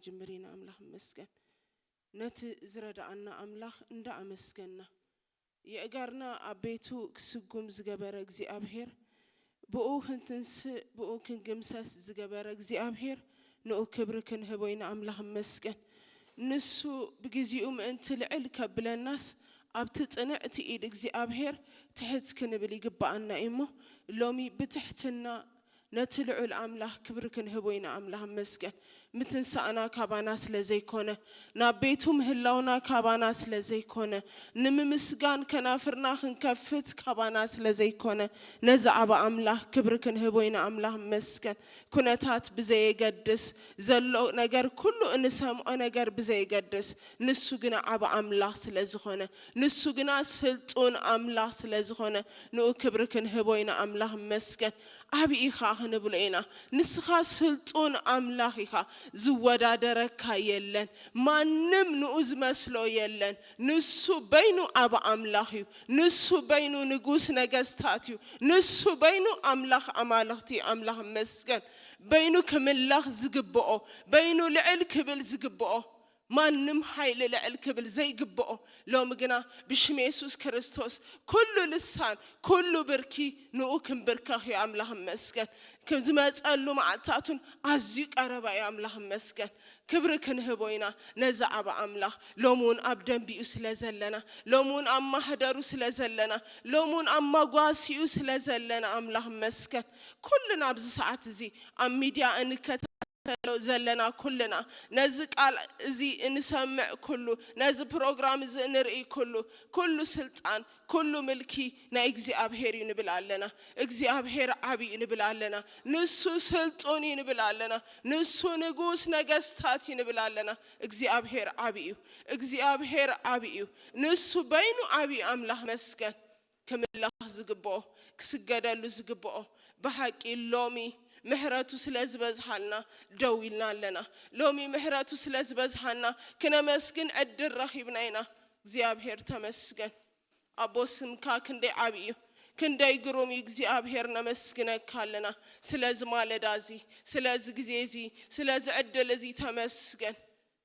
ጅምር ኢና። ኣምላኽ ይመስገን። ነቲ ዝረድኣና ኣምላኽ እንዳኣመስገና፣ የእጋርና ኣብ ቤቱ ክስጉም ዝገበረ እግዚኣብሔር፣ ብኡ ክንትንስእ፣ ብኡ ክንግምሰስ ዝገበረ እግዚኣብሔር፣ ንኡ ክብሪ ክንህቦ ኢና። ኣምላኽ ይመስገን። ንሱ ብግዜኡ ምእንቲ ልዕል ከብለናስ፣ ኣብቲ ጽንዕቲ ኢድ እግዚኣብሔር ትሕት ክንብል ይግብኣና እዩ እሞ፣ ሎሚ ብትሕትና ነቲ ልዑል ኣምላኽ ክብሪ ክንህቦ ኢና። ኣምላኽ ይመስገን። ምትንሳእና ካባና ስለ ዘይኮነ፣ ናብ ቤቱ ምህላውና ካባና ስለ ዘይኮነ፣ ንምምስጋን ከናፍርና ክንከፍት ካባና ስለ ዘይኮነ፣ ነዚ ዓቢ ኣምላኽ ክብሪ ክንህቦ ኢና። ኣምላኽ ይመስገን። ኩነታት ብዘየገድስ፣ ዘሎ ነገር ኩሉ፣ እንሰምዖ ነገር ብዘየገድስ፣ ንሱ ግና ዓቢ ኣምላኽ ስለ ዝኾነ፣ ንሱ ግና ስልጡን ኣምላኽ ስለ ዝኾነ፣ ንኡ ክብሪ ክንህቦ ኢና። ኣምላኽ ይመስገን። ዓቢ ኢኻ ክንብሎ ኢና። ንስኻ ስልጡን ኣምላኽ ኢኻ። ዝወዳደረካ የለን። ማንም ንኡ ዝመስሎ የለን። ንሱ በይኑ ዓቢ ኣምላኽ እዩ። ንሱ በይኑ ንጉስ ነገስታት እዩ። ንሱ በይኑ ኣምላኽ ኣማልኽቲ፣ ኣምላኽ ይመስገን። በይኑ ክምለኽ ዝግብኦ፣ በይኑ ልዕል ክብል ዝግብኦ፣ ማንም ሓይሊ ልዕል ክብል ዘይግብኦ፣ ሎሚ ግና ብሽም የሱስ ክርስቶስ ኩሉ ልሳን፣ ኩሉ ብርኪ ንኡ ክንብርከኽ እዩ። ኣምላኽ ይመስገን። ክም ዝመጸሉ መዓልታቱን ኣዝዩ ቀረባ እዩ። ኣምላኽ ይመስገን። ክብሪ ክንህቦ ኢና ነዚ ዓቢ ኣምላኽ። ሎሚ እውን ኣብ ደንቢኡ ስለ ዘለና፣ ሎሚ እውን ኣብ ማህደሩ ስለ ዘለና፣ ሎሚ እውን ኣብ መጓሲኡ ስለ ዘለና ኣምላኽ ይመስገን። ኩልና ኣብዚ ሰዓት እዚ ኣብ ሚድያ እንከታተሎ ዘለና ኩልና፣ ነዚ ቃል እዚ እንሰምዕ ኩሉ፣ ነዚ ፕሮግራም እዚ እንርኢ ኩሉ፣ ኩሉ ስልጣን፣ ኩሉ ምልኪ ናይ እግዚኣብሔር እዩ ንብል ኣለና። እግዚኣብሔር ዓቢ እዩ ንብል ኣለና። ንሱ ስልጡን እዩ ንብል ኣለና። ንሱ ንጉስ ነገስታት እዩ ንብል ኣለና። እግዚኣብሔር ዓቢ እዩ። እግዚኣብሔር ዓቢ እዩ። ንሱ በይኑ ዓቢ እዩ። ኣምላኽ መስገን። ክምለኽ ዝግብኦ፣ ክስገደሉ ዝግብኦ፣ ብሓቂ ሎሚ ምሕረቱ ስለ ዝበዝሓልና ደው ኢልና ኣለና። ሎሚ ምሕረቱ ስለ ዝበዝሓልና ክነመስግን ዕድል ረኺብና ኢና። እግዚኣብሔር ተመስገን። ኣቦ ስምካ ክንደይ ዓቢ እዩ፣ ክንደይ ግሩም እዩ እግዚኣብሔር፣ ነመስግነካ ኣለና። ስለዚ ማለዳ እዚ፣ ስለዚ ግዜ እዚ፣ ስለዚ ዕድል እዚ ተመስገን።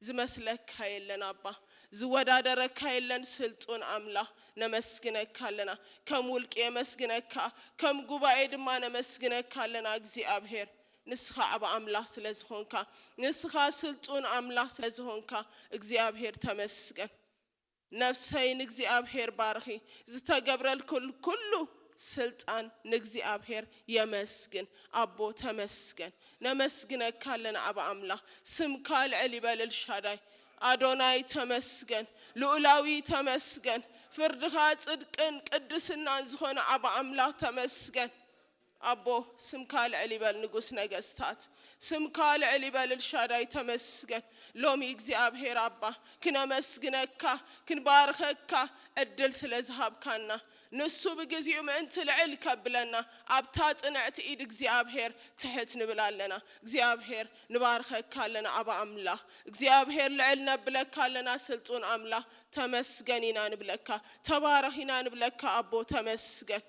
ዝመስለካ የለን ኣባ፣ ዝወዳደረካ የለን ስልጡን ኣምላኽ፣ ነመስግነካ ኣለና። ከም ውልቂ የመስግነካ፣ ከም ጉባኤ ድማ ነመስግነካ ኣለና እግዚኣብሔር። ንስኻ ዓቢ ኣምላኽ ስለ ዝኾንካ፣ ንስኻ ስልጡን ኣምላኽ ስለ ዝኾንካ እግዚኣብሔር ተመስገን። ነፍሰይ ንእግዚኣብሔር ባርኺ፣ ዝተገብረልክል ኩሉ ስልጣን ንእግዚኣብሔር የመስግን። ኣቦ ተመስገን፣ ነመስግነካ ኣለና ዓቢ ኣምላኽ። ስምካ ልዕል ይበል ኤልሻዳይ። ኣዶናይ ተመስገን፣ ልኡላዊ ተመስገን፣ ፍርድኻ ጽድቅን ቅድስናን ዝኾነ ዓቢ ኣምላኽ ተመስገን። ኣቦ ስምካ ልዕል ይበል ንጉስ ነገስታት፣ ስምካ ልዕል ይበል ኤልሻዳይ ተመስገን። ሎሚ እግዚኣብሔር ኣባ ክነመስግነካ ክንባርኸካ ዕድል ስለ ዝሃብካና፣ ንሱ ብግዚኡ ምእንቲ ልዕል ከብለና ኣብታ ጽንዕቲ ኢድ እግዚኣብሔር ትሕት ንብል ኣለና። እግዚኣብሔር ንባርኸካ ኣለና ኣባ ኣምላኽ፣ እግዚኣብሔር ልዕል ነብለካ ኣለና ስልጡን ኣምላኽ። ተመስገን ኢና ንብለካ፣ ተባረኽ ኢና ንብለካ ኣቦ ተመስገን።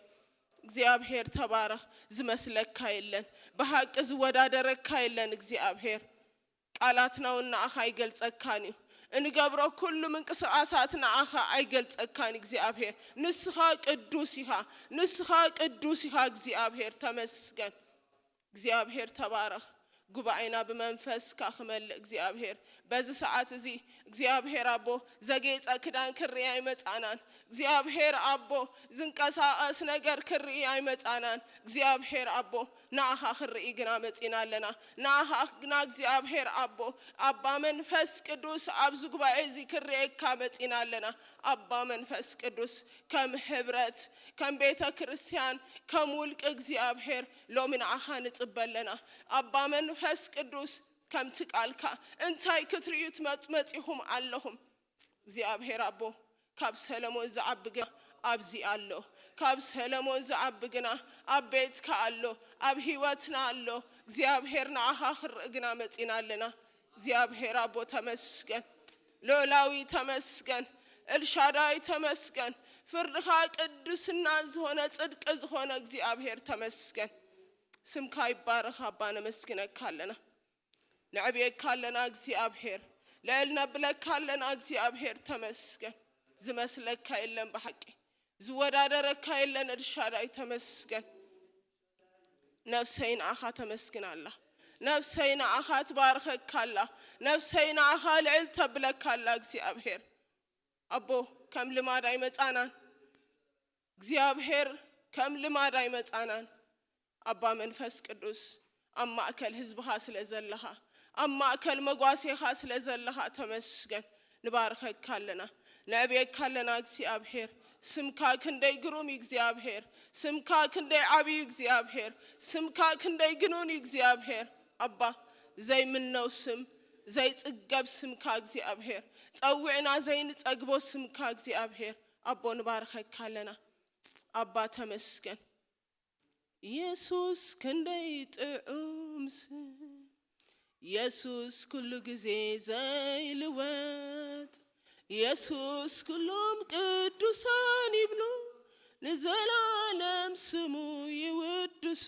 እግዚኣብሔር ተባረኽ። ዝመስለካ የለን፣ ብሓቂ ዝወዳደረካ የለን እግዚኣብሔር። ቃላትና እውን ንኣኻ ኣይገልጸካን እዩ። እንገብሮ ኩሉ ምንቅስቓሳት ንኣኻ ኣይገልጸካን እግዚኣብሔር። ንስኻ ቅዱስ ኢኻ፣ ንስኻ ቅዱስ ኢኻ እግዚኣብሔር። ተመስገን። እግዚኣብሔር ተባረኽ። ጉባኤና ብመንፈስካ ክመልእ እግዚኣብሔር፣ በዚ ሰዓት እዚ እግዚኣብሔር ኣቦ ዘጌጸ ክዳን ክርኢ ኣይመጻናን። እግዚኣብሔር ኣቦ ዝንቀሳቐስ ነገር ክርኢ ኣይመጻናን። እግዚኣብሔር ኣቦ ንኣኻ ክርኢ ግና መጺና ኣለና። ንኣኻ ግና እግዚኣብሔር ኣቦ፣ ኣባ መንፈስ ቅዱስ ኣብዚ ጉባኤ እዚ ክርእየካ መጺና ኣለና። ኣባ መንፈስ ቅዱስ ከም ሕብረት፣ ከም ቤተ ክርስቲያን፣ ከም ውልቂ እግዚኣብሔር ሎሚ ንኣኻ ንጽበ ኣለና። ኣባ መንፈስ ቅዱስ ከምቲ ቃልካ እንታይ ክትርእዩ ትመጽ-፣ መጺኹም ኣለኹም። እግዚኣብሔር ኣቦ ካብ ሰለሞን ዝዓቢ ግና ኣብዚ ኣሎ። ካብ ሰለሞን ዝዓቢ ግና ኣብ ቤትካ ኣሎ፣ ኣብ ህይወትና ኣሎ። እግዚኣብሔር ንኣኻ ክርኢ ግና መጺና ኣለና። እግዚኣብሔር ኣቦ ተመስገን፣ ልዑላዊ ተመስገን፣ ኤልሻዳይ ተመስገን፣ ፍርድኻ ቅድስና ዝኾነ ጽድቂ ዝኾነ እግዚኣብሔር ተመስገን። ስምካ ይባረኽ ኣባ፣ ነመስግነካ ኣለና። ነዕብየካ ኣለና እግዚኣብሔር፣ ልዕል ነብለካ ኣለና እግዚኣብሔር። ተመስገን። ዝመስለካ የለን ብሓቂ፣ ዝወዳደረካ የለን። ኤልሻዳይ ተመስገን። ነፍሰይ ንኣኻ ተመስግን ኣላ። ነፍሰይ ንኣኻ ትባርኸካ ኣላ። ነፍሰይ ንኣኻ ልዕል ተብለካ ኣላ እግዚኣብሔር። ኣቦ፣ ከም ልማድ ኣይመጻናን እግዚኣብሔር፣ ከም ልማድ ኣይመጻናን። ኣባ መንፈስ ቅዱስ፣ ኣብ ማእከል ህዝብኻ ስለ ዘለኻ፣ ኣብ ማእከል መጓሴኻ ስለ ዘለኻ ተመስገን። ንባርኸካ ኣለና፣ ነዕብየካ ኣለና እግዚኣብሔር። ስምካ ክንደይ ግሩም እዩ እግዚኣብሔር። ስምካ ክንደይ ዓብዩ እግዚኣብሔር። ስምካ ክንደይ ግኑን እዩ እግዚኣብሔር። ኣባ፣ ዘይምነው ስም፣ ዘይጽገብ ስምካ እግዚኣብሔር። ጸዊዕና ዘይንጸግቦ ስምካ እግዚኣብሔር። ኣቦ፣ ንባርኸካ ኣለና። ኣባ፣ ተመስገን። የሱስ ክንደይ ጥዑም ስም፣ የሱስ ኩሉ ግዜ ዘይልወጥ፣ የሱስ ኩሎም ቅዱሳን ይብሉ፣ ንዘላለም ስሙ ይውድሱ።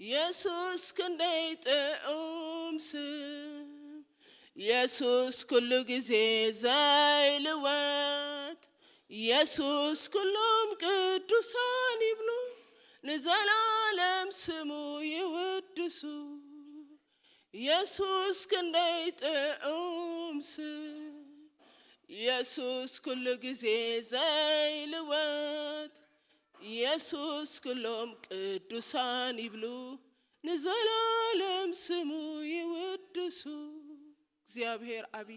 የሱስ ክንደይ ጥዑም ስም፣ የሱስ ኩሉ ግዜ ዘይልወጥ፣ የሱስ ኩሎም ቅዱሳን ይብሉ፣ ንዘላለም ስሙ ይውድሱ። የሱስ ክንደይ ጥዑም ስም፣ የሱስ ኩሉ ግዜ ዘይልወጥ፣ የሱስ ኩሎም ቅዱሳን ይብሉ፣ ንዘላለም ስሙ ይውድሱ። እግዚኣብሔር ዓቢ፣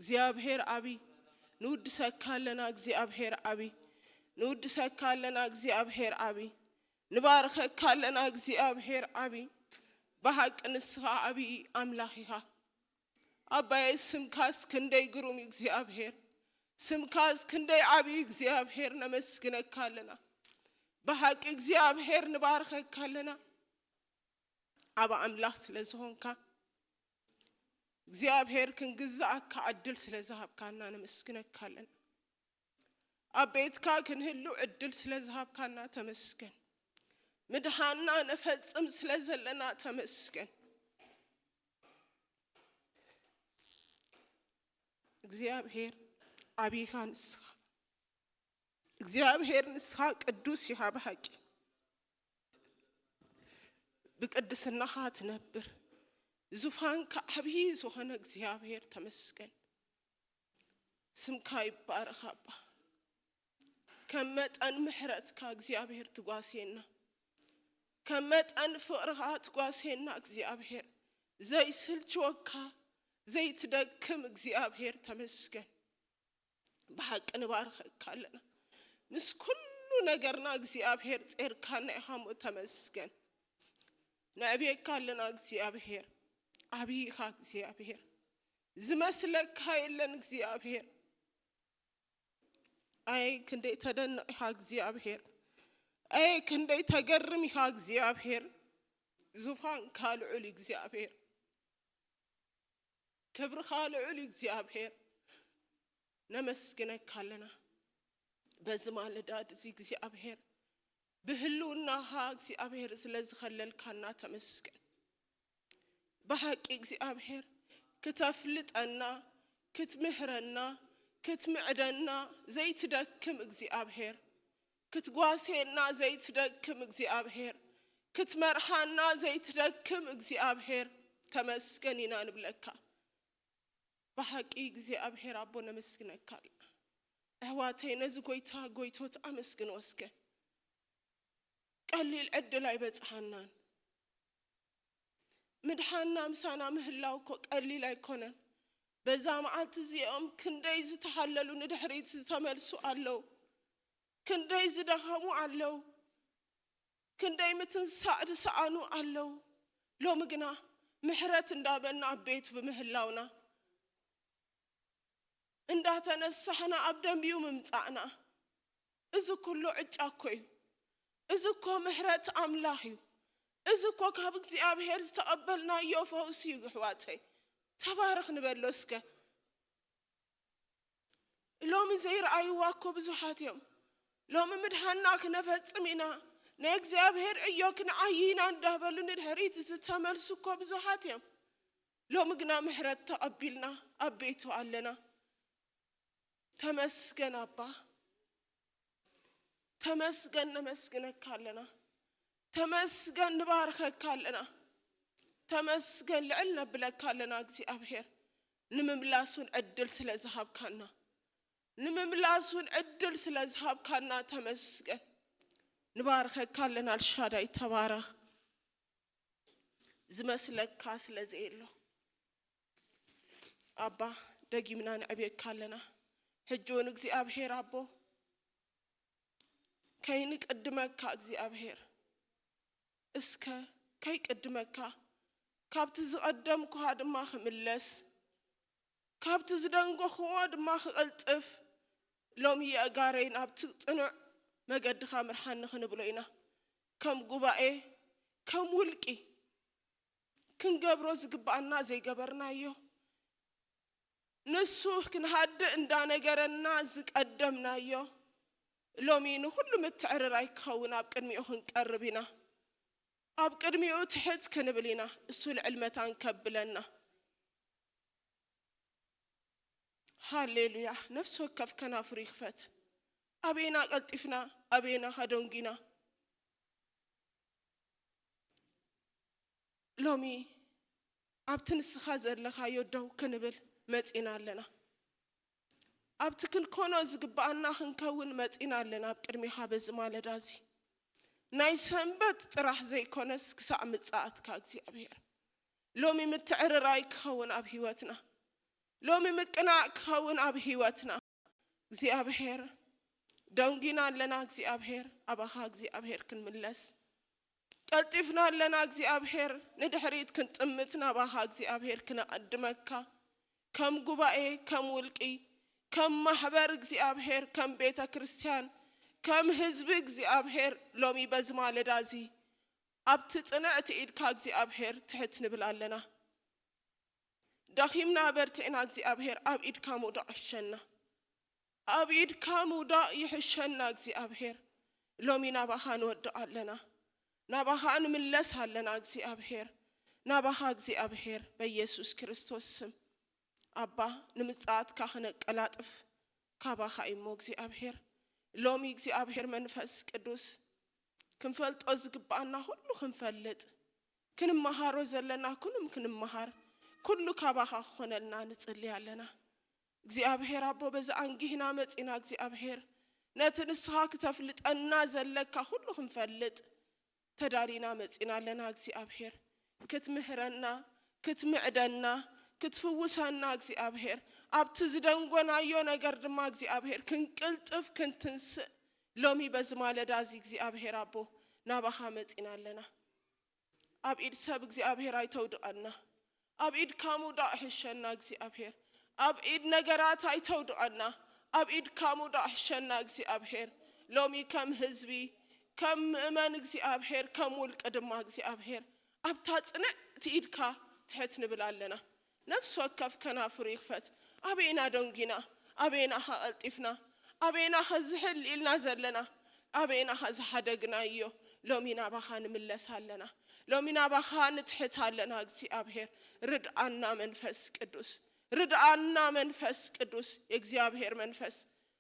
እግዚኣብሔር ዓቢ። ንውድሰካ ኣለና እግዚኣብሔር ዓቢ፣ ንውድሰካ ኣለና እግዚኣብሔር ዓቢ፣ ንባርኸካ ኣለና እግዚኣብሔር ዓቢ። ብሓቂ ንስኻ ዓቢ ኣምላኽ ኢኻ ኣባየ። ስምካስ ክንደይ ግሩም እዩ እግዚኣብሔር፣ ስምካስ ክንደይ ዓቢ እዩ እግዚኣብሔር። ነመስግነካ ኣለና ብሓቂ እግዚኣብሔር፣ ንባርኸካ ኣለና ዓቢ ኣምላኽ ስለ ዝኾንካ። እግዚኣብሔር ክንግዛኣካ ዕድል ስለ ዝሃብካና ነመስግነካ ኣለና። ኣብ ቤትካ ክንህሉ ዕድል ስለ ዝሃብካና ተመስገን። ምድሓንና ነፈጽም ስለ ዘለና ተመስገን። እግዚኣብሔር ዓቢኻ ንስኻ፣ እግዚኣብሔር ንስኻ ቅዱስ ኢኻ ብሓቂ። ብቅድስናኻ ትነብር፣ ዙፋንካ ዓብዪ ዝኾነ እግዚኣብሔር ተመስገን። ስምካ ይባረኽ ኣባ። ከም መጠን ምሕረትካ እግዚኣብሔር ትጓስየና፣ ከም መጠን ፍቕርኻ ትጓስየና እግዚኣብሔር። ዘይስልችወካ ዘይትደክም እግዚኣብሔር ተመስገን። ብሓቂ ንባርኸካ ኣለና። ምስ ኩሉ ነገርና እግዚኣብሔር ጼርካና ኢኻ እሞ ተመስገን። ነዕብየካ ኣለና እግዚኣብሔር። ዓብዪ ኢኻ እግዚኣብሔር። ዝመስለካ የለን እግዚኣብሔር። ኣይ ክንደይ ተደንቕ ኢኻ እግዚኣብሔር። ኣይ ክንደይ ተገርም ኢኻ እግዚኣብሔር። ዙፋንካ ልዑል እዩ እግዚኣብሔር። ክብርኻ ልዑል እዩ እግዚኣብሔር። ነመስግነካ ኣለና በዚ ማለዳ እዚ እግዚኣብሔር። ብህልውናኻ እግዚኣብሔር ስለ ዝኸለልካና ተመስገን። ብሓቂ እግዚኣብሔር ክተፍልጠና፣ ክትምህረና፣ ክትምዕደና ዘይትደክም እግዚኣብሔር፣ ክትጓስየና ዘይትደክም እግዚኣብሔር፣ ክትመርሓና ዘይትደክም እግዚኣብሔር ተመስገን ኢና ንብለካ። ብሓቂ እግዚኣብሔር ኣቦ ነመስግነካ ኣለና። ኣሕዋተይ ነዚ ጎይታ ጎይቶት ኣመስግንዎ እስከ። ቀሊል ዕድል ኣይበጽሓናን። ምድሓንና ምሳና ምህላው እኮ ቀሊል ኣይኮነን። በዛ መዓልቲ እዚኦም ክንደይ ዝተሓለሉ ንድሕሪት ዝተመልሱ ኣለዉ። ክንደይ ዝደኸሙ ኣለዉ። ክንደይ ምትንሳእ ዝሰኣኑ ኣለዉ። ሎሚ ግና ምሕረት እንዳበልና ኣብ ቤቱ ብምህላውና እንዳተነሳሕና ኣብ ደንቢኡ ምምጻእና፣ እዚ ኩሉ ዕጫ እኮ እዩ። እዚ እኮ ምሕረት ኣምላኽ እዩ። እዚ እኮ ካብ እግዚኣብሔር ዝተቐበልናዮ ፈውሲ እዩ ኣሕዋተይ። ተባረኽ ንበሎ እስከ። ሎሚ ዘይረኣይዋ እኮ ብዙሓት እዮም። ሎሚ ምድሓንና ክነፈጽም ኢና፣ ናይ እግዚኣብሔር እዮ ክንዓይና እንዳበሉ ንድሕሪት ዝተመልሱ እኮ ብዙሓት እዮም። ሎሚ ግና ምሕረት ተቐቢልና ኣብ ቤቱ ኣለና። ተመስገን ኣባ፣ ተመስገን፣ ነመስግነካ ኣለና። ተመስገን፣ ንባርከካ ኣለና። ተመስገን፣ ልዕል ነብለካ ኣለና እግዚኣብሔር፣ ንምምላሱን ዕድል ስለ ዝሃብካና፣ ንምምላሱን ዕድል ስለ ዝሃብካና ተመስገን። ንባርከካ ኣለና። ኣልሻዳይ ተባረኽ። ዝመስለካ ስለ ዘየሎ ኣባ፣ ደጊምና ንዕብየካ ኣለና። ሕጂ እውን እግዚኣብሔር ኣቦ፣ ከይንቅድመካ እግዚኣብሔር፣ እስከ ከይቅድመካ፣ ካብቲ ዝቐደምኩኻ ድማ ክምለስ፣ ካብቲ ዝደንጎኽዎ ድማ ክቕልጥፍ፣ ሎሚ የእጋረይ ናብቲ ጽኑዕ መገድኻ ምርሓኒ ክንብሎ ኢና። ከም ጉባኤ፣ ከም ውልቂ ክንገብሮ ዝግባኣና ዘይገበርናዮ፣ ንሱ ክንሃድእ እንዳነገረና ዝቀደምናዮ፣ ሎሚ ንኹሉ ምትዕርራይ ክኸውን ኣብ ቅድሚኡ ክንቀርብ ኢና። ኣብ ቅድሚኡ ትሕት ክንብል ኢና። እሱ ልዕል መታን ከብለና። ሃሌሉያ። ነፍሲ ወከፍ ከናፍሩ ይኽፈት። ኣበየና ቀልጢፍና፣ ኣበየና ኸደንጊና? ሎሚ ኣብቲ ንስኻ ዘለኻዮ ደው ክንብል መጺና ኣለና። ኣብቲ ክንኮኖ ዝግባኣና ክንከውን መጺና ኣለና ኣብ ቅድሚኻ በዚ ማለዳ እዚ። ናይ ሰንበት ጥራሕ ዘይኮነስ ክሳዕ ምጽኣትካ እግዚኣብሔር። ሎሚ ምትዕርራይ ክኸውን ኣብ ህይወትና። ሎሚ ምቅናዕ ክኸውን ኣብ ህይወትና። እግዚኣብሔር ደንጊና ኣለና። እግዚኣብሔር ኣባኻ እግዚኣብሔር ክንምለስ ቀልጢፍና ኣለና። እግዚኣብሔር ንድሕሪት ክንጥምት ናባኻ እግዚኣብሔር ክነቐድመካ ከም ጉባኤ፣ ከም ውልቂ፣ ከም ማሕበር እግዚኣብሔር፣ ከም ቤተ ክርስቲያን፣ ከም ህዝቢ እግዚኣብሔር ሎሚ በዚ ማለዳ እዚ ኣብቲ ጽንዕቲ ኢድካ እግዚኣብሔር ትሕት ንብል ኣለና። ደኺምና በርቲዕና እግዚኣብሔር ኣብ ኢድካ ምውዳቕ ይሕሸና። ኣብ ኢድካ ምውዳቕ ይሕሸና እግዚኣብሔር። ሎሚ ናባኻ ንወድቕ ኣለና። ናባኻ ንምለስ ኣለና እግዚኣብሔር። ናባኻ እግዚኣብሔር በኢየሱስ ክርስቶስ ስም። ኣባ ንምጽኣትካ ክነቀላጥፍ ካባኻ እሞ እግዚኣብሔር። ሎሚ እግዚኣብሔር መንፈስ ቅዱስ ክንፈልጦ ዝግባኣና ኩሉ ክንፈልጥ ክንመሃሮ ዘለና ኩሉም ክንመሃር ኩሉ ካባኻ ክኾነልና ንጽሊ ኣለና። እግዚኣብሔር ኣቦ በዚ ኣንጊህና መጺና እግዚኣብሔር ነቲ ንስኻ ክተፍልጠና ዘለካ ኩሉ ክንፈልጥ ተዳሊና መጺና ኣለና እግዚኣብሔር ክትምህረና ክትምዕደና ክትፍውሰና እግዚኣብሔር ኣብቲ ዝደንጎናዮ ነገር ድማ እግዚኣብሔር ክንቅልጥፍ ክንትንስእ ሎሚ በዚ ማለዳ እዚ እግዚኣብሔር ኣቦ ናባኻ መጺና ኣለና። ኣብ ኢድ ሰብ እግዚኣብሔር ኣይተውድቐና። ኣብ ኢድካ ምውዳቕ ሕሸና እግዚኣብሔር። ኣብ ኢድ ነገራት ኣይተውድቐና። ኣብ ኢድካ ምውዳቕ ሕሸና እግዚኣብሔር። ሎሚ ከም ህዝቢ ከም ምእመን እግዚኣብሔር ከም ውልቂ ድማ እግዚኣብሔር ኣብታ ጽንዕቲ ኢድካ ትሕት ንብል ኣለና። ነፍሲ ወከፍ ከናፍሩ ይኽፈት። ኣበይና ደንጊና ኣበይና ኸቐልጢፍና ኣበይና ኸዝሕል ኢልና ዘለና ኣበይና ኸዝሓደግናዮ ሎሚ ናባኻ ንምለስ ኣለና። ሎሚ ናባኻ ንትሕት ኣለና። እግዚኣብሔር ርድኣና መንፈስ ቅዱስ ርድኣና መንፈስ ቅዱስ የእግዚኣብሔር መንፈስ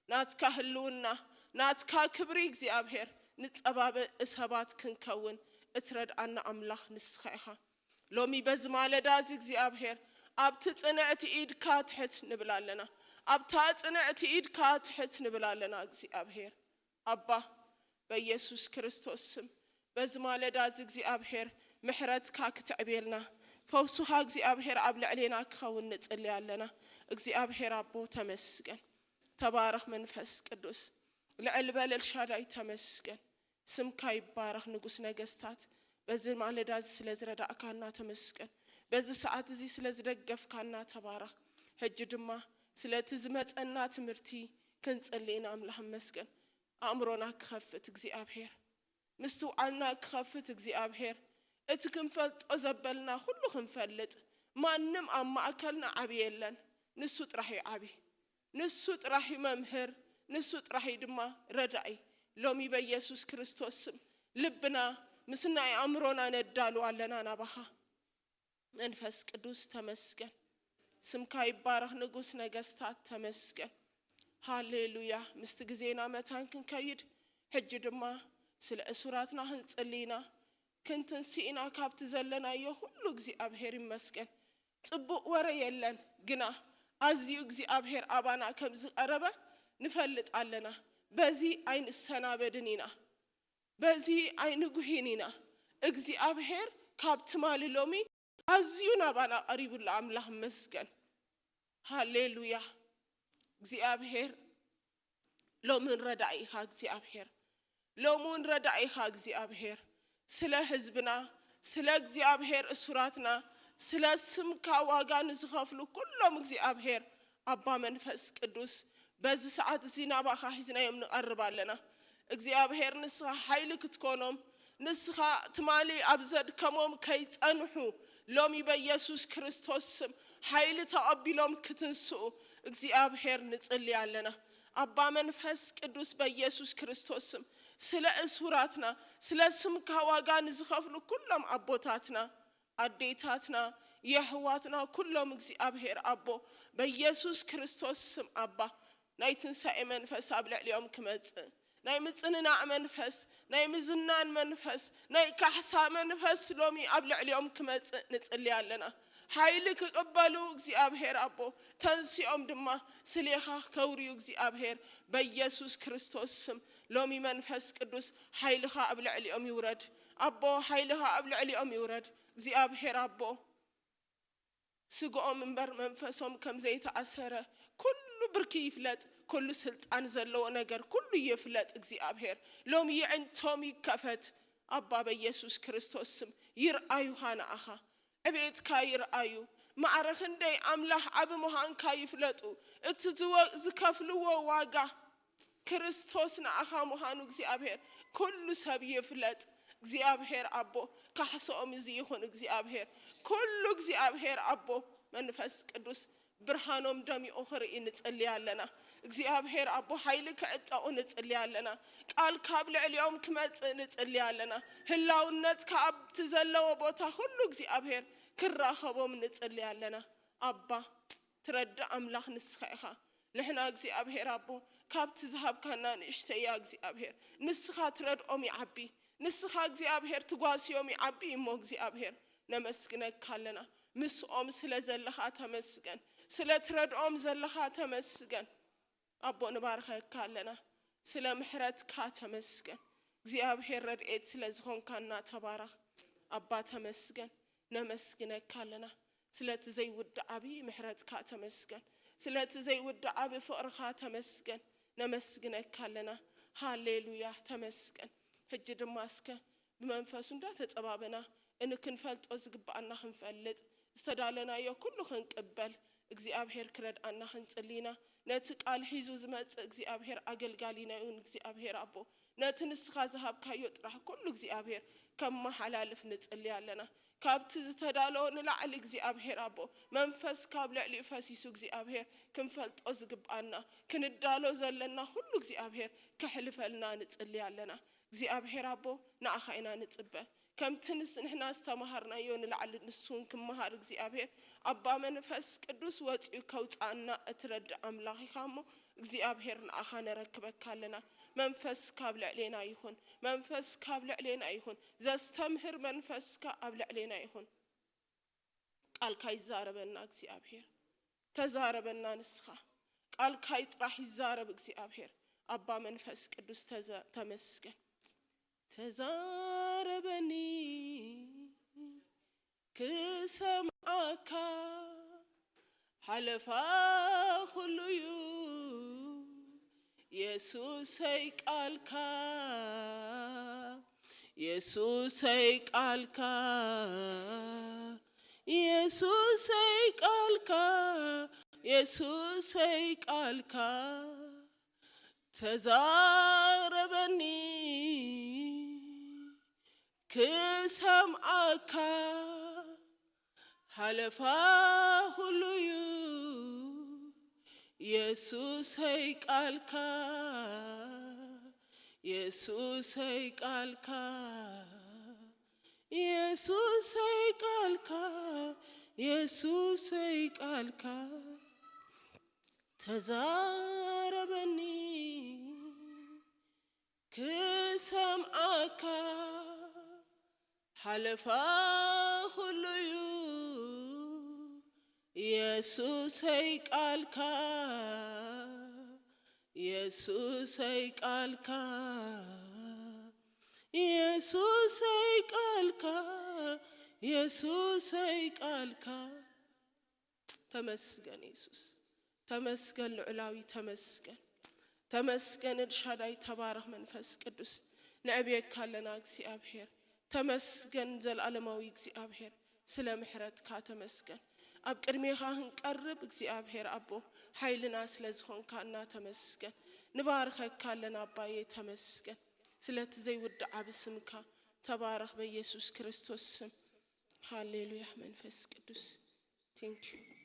ናትካ ህልውና ናትካ ክብሪ እግዚኣብሔር ንጸባብእ ሰባት ክንከውን እትረድኣና ኣምላኽ ንስኻ ኢኻ። ሎሚ በዚ ማለዳ እዚ እግዚኣብሔር ኣብቲ ጽንዕቲ ኢድካ ትሕት ንብል ኣለና። ኣብታ ጽንዕቲ ኢድካ ትሕት ንብል ኣለና እግዚኣብሔር ኣባ በኢየሱስ ክርስቶስ ስም በዚ ማለዳ እዚ እግዚኣብሔር ምሕረትካ ክትዕብየልና ፈውሱኻ እግዚኣብሔር ኣብ ልዕሌና ክኸውን ንጽሊ ኣለና። እግዚኣብሔር ኣቦ ተመስገን። ተባረኽ መንፈስ ቅዱስ። ልዕል በል ኤልሻዳይ ተመስገን። ስምካ ይባረኽ ንጉስ ነገስታት። በዚ ማለዳ እዚ ስለ ዝረዳእካና ተመስገን። በዚ ሰዓት እዚ ስለ ዝደገፍካና ተባረኽ። ሕጂ ድማ ስለቲ ዝመጸና ትምህርቲ ክንጽሊ ኢና ኣምላኽ መስገን። ኣእምሮና ክኸፍት እግዚኣብሔር ምስትውዓልና ክኸፍት እግዚኣብሔር እቲ ክንፈልጦ ዘበልና ኩሉ ክንፈልጥ ማንም ኣብ ማእከልና ዓቢ የለን። ንሱ ጥራሕ እዩ ዓቢ። ንሱ ጥራሕ እዩ መምህር። ንሱ ጥራሕ እዩ ድማ ረዳኢ። ሎሚ በኢየሱስ ክርስቶስ ስም ልብና ምስ ናይ ኣእምሮና ነዳሉ ኣለና ናባኻ። መንፈስ ቅዱስ ተመስገን። ስምካ ይባረኽ ንጉስ ነገስታት ተመስገን። ሃሌሉያ። ምስቲ ግዜና መታን ክንከይድ ሕጂ ድማ ስለ እሱራትና ክንጽሊ ኢና። ክንትንስእ ኢና ካብቲ ዘለናዮ ኩሉ እግዚኣብሔር ይመስገን። ጽቡቕ ወረ የለን ግና ኣዝዩ እግዚኣብሔር ኣባና ከም ዝቐረበ ንፈልጥ ኣለና። በዚ ኣይንሰናበድን ኢና። በዚ ኣይንጉሂን ኢና። እግዚኣብሔር ካብ ትማሊ ሎሚ ኣዝዩ ናባና ቀሪቡ ኣሎ። ኣምላኽ ይመስገን። ሃሌሉያ። እግዚኣብሔር ሎምን ረዳኢ ኢኻ እግዚኣብሔር። ሎምን ረዳኢ ኢኻ እግዚኣብሔር። ስለ ህዝብና፣ ስለ እግዚኣብሔር እሱራትና፣ ስለ ስምካ ዋጋ ንዝኸፍሉ ኩሎም እግዚኣብሔር ኣባ መንፈስ ቅዱስ በዚ ሰዓት እዚ ናባኻ ሒዝናዮም ንቐርብ ኣለና። እግዚኣብሔር ንስኻ ሓይሊ ክትኮኖም፣ ንስኻ ትማሊ ኣብ ዘድከሞም ከይጸንሑ ሎሚ በኢየሱስ ክርስቶስ ስም ሓይሊ ተቐቢሎም ክትንስኡ እግዚኣብሔር ንጽሊ ኣለና። ኣባ መንፈስ ቅዱስ በኢየሱስ ክርስቶስ ስም ስለ እሱራትና ስለ ስምካ ዋጋ ንዝኸፍሉ ኩሎም ኣቦታትና ኣዴታትና የሕዋትና ኩሎም እግዚኣብሔር ኣቦ በኢየሱስ ክርስቶስ ስም ኣባ ናይ ትንሳኤ መንፈስ ኣብ ልዕሊኦም ክመጽእ ናይ ምጽንናዕ መንፈስ ናይ ምዝናን መንፈስ ናይ ካሕሳ መንፈስ ሎሚ ኣብ ልዕሊኦም ክመጽእ ንጽሊ ኣለና። ሓይሊ ክቕበሉ እግዚኣብሔር ኣቦ ተንሲኦም ድማ ስሌኻ ከውርዩ እግዚኣብሔር በኢየሱስ ክርስቶስ ስም ሎሚ መንፈስ ቅዱስ ሓይልኻ ኣብ ልዕሊኦም ይውረድ። ኣቦ ሓይልኻ ኣብ ልዕሊኦም ይውረድ እግዚኣብሔር ኣቦ። ስግኦም እምበር መንፈሶም ከም ዘይተኣሰረ ኩሉ ብርኪ ይፍለጥ። ኩሉ ስልጣን ዘለዎ ነገር ኩሉ ይፍለጥ እግዚኣብሔር። ሎሚ የዕንቶም ይከፈት ኣባ በኢየሱስ ክርስቶስ ስም ይርኣዩኻ ንኣኻ ዕቤትካ ይርኣዩ። ማዕረ ክንደይ ኣምላኽ ዓቢ ምዃንካ ይፍለጡ። እቲ ዝወ- ዝከፍልዎ ዋጋ ክርስቶስ ንኣኻ ምዃኑ እግዚኣብሔር ኩሉ ሰብ ይፍለጥ። እግዚኣብሔር ኣቦ ካሕሶኦም እዚ ይኹን እግዚኣብሔር ኩሉ እግዚኣብሔር ኣቦ መንፈስ ቅዱስ ብርሃኖም ደሚቑ ክርኢ ንጽሊ ኣለና። እግዚኣብሔር ኣቦ ሓይሊ ክዕጠቑ ንጽሊ ኣለና። ቃል ካብ ልዕሊኦም ክመጽእ ንጽሊ ኣለና። ህላውነትካ ኣብቲ ዘለዎ ቦታ ኩሉ እግዚኣብሔር ክራኸቦም ንጽሊ ኣለና። ኣባ ትረድእ ኣምላኽ ንስኻ ኢኻ። ንሕና እግዚኣብሔር ኣቦ ካብቲ ዝሃብካና ንእሽተያ እግዚኣብሔር ንስኻ ትረድኦም ይዓቢ። ንስኻ እግዚኣብሔር ትጓስዮም ይዓቢ እሞ እግዚኣብሔር ነመስግነካ ኣለና። ምስኦም ስለ ዘለኻ ተመስገን። ስለ ትረድኦም ዘለኻ ተመስገን። ኣቦ ንባርከካ ኣለና። ስለ ምሕረትካ ተመስገን። እግዚኣብሔር ረድኤት ስለ ዝኾንካና ተባረኽ። ኣባ ተመስገን። ነመስግነካ ኣለና። ስለቲ ዘይውዳእ ዓቢ ምሕረትካ ተመስገን። ስለቲ ዘይውዳእ ዓቢ ፍቕርኻ ተመስገን። ነመስግነካ ኣለና። ሃሌሉያ ተመስገን። ሕጂ ድማ እስከ ብመንፈሱ እንዳተጸባበና እንክንፈልጦ ዝግብኣና ክንፈልጥ ዝተዳለናዮ ኩሉ ክንቅበል እግዚኣብሔር ክረድኣና ክንጽሊ ኢና። ነቲ ቃል ሒዙ ዝመጽእ እግዚኣብሔር ኣገልጋሊና እዩ እግዚኣብሔር ኣቦ። ነቲ ንስኻ ዝሃብካዮ ጥራሕ ኩሉ እግዚኣብሔር ከመሓላልፍ ንጽሊ ኣለና። ካብቲ ዝተዳለወ ንላዕሊ እግዚኣብሔር ኣቦ መንፈስ ካብ ልዕሊኡ ፈሲሱ እግዚኣብሔር ክንፈልጦ ዝግብኣና ክንዳሎ ዘለና ኩሉ እግዚኣብሔር ከሕልፈልና ንጽሊ ኣለና። እግዚኣብሔር ኣቦ ንኣኻ ኢና ንጽበ። ከምቲ ንስ ንሕና ዝተማሃርናዮ ንላዕሊ ንሱን ክመሃር እግዚኣብሔር ኣባ መንፈስ ቅዱስ ወፂኡ ከውፃኣና እትረድእ ኣምላኽ ኢኻ እሞ እግዚኣብሔር ንኣኻ ነረክበካ ኣለና። መንፈስ ካብ ልዕሌና ይኹን። መንፈስ ካብ ልዕሌና ይኹን። ዘስተምህር መንፈስካ ኣብ ልዕሌና ይኹን። ቃልካ ይዛረበና እግዚኣብሔር። ተዛረበና ንስኻ። ቃልካ ይጥራሕ ይዛረብ እግዚኣብሔር። ኣባ መንፈስ ቅዱስ ተዘ- ተመስገን። ተዛረበኒ ክሰምዓካ ሓለፋ ኩሉ እዩ የሱሰይ ቃልካ የሱሰይ ቃልካ የሱሰይ ቃልካ የሱሰይ ቃልካ ተዛረበኒ ክሰምዓካ ሓለፋ ኩሉ እዩ የሱሰይ ቃልካ የሱሰይ ቃልካ፣ የሱሰይ ቃልካ፣ የሱሰይ ቃልካ ተዛረበኒ ክሰምዓካ። ሓለፋ ኩሉ'ዩ የሱሰይ ቃልካ፣ የሱሰይ ቃልካ፣ የሱሰይ ቃልካ፣ የሱሰይ ቃልካ። ተመስገን የሱስ፣ ተመስገን ልዑላዊ፣ ተመስገን፣ ተመስገን ኤልሻዳይ። ተባረኽ መንፈስ ቅዱስ፣ ነዕብየካ ኣለና እግዚኣብሔር። ተመስገን ዘላለማዊ እግዚኣብሔር፣ ስለ ምሕረትካ ተመስገን። ኣብ ቅድሜኻ ክንቀርብ እግዚኣብሔር ኣቦ፣ ሓይልና ስለ ዝኾንካና ተመስገን። ንባርከካ ኣለና ኣባዬ፣ ተመስገን ስለቲ ዘይውዳእ ዓቢ ስምካ። ተባረኽ በኢየሱስ ክርስቶስ ስም። ሃሌሉያ መንፈስ ቅዱስ። Thank you።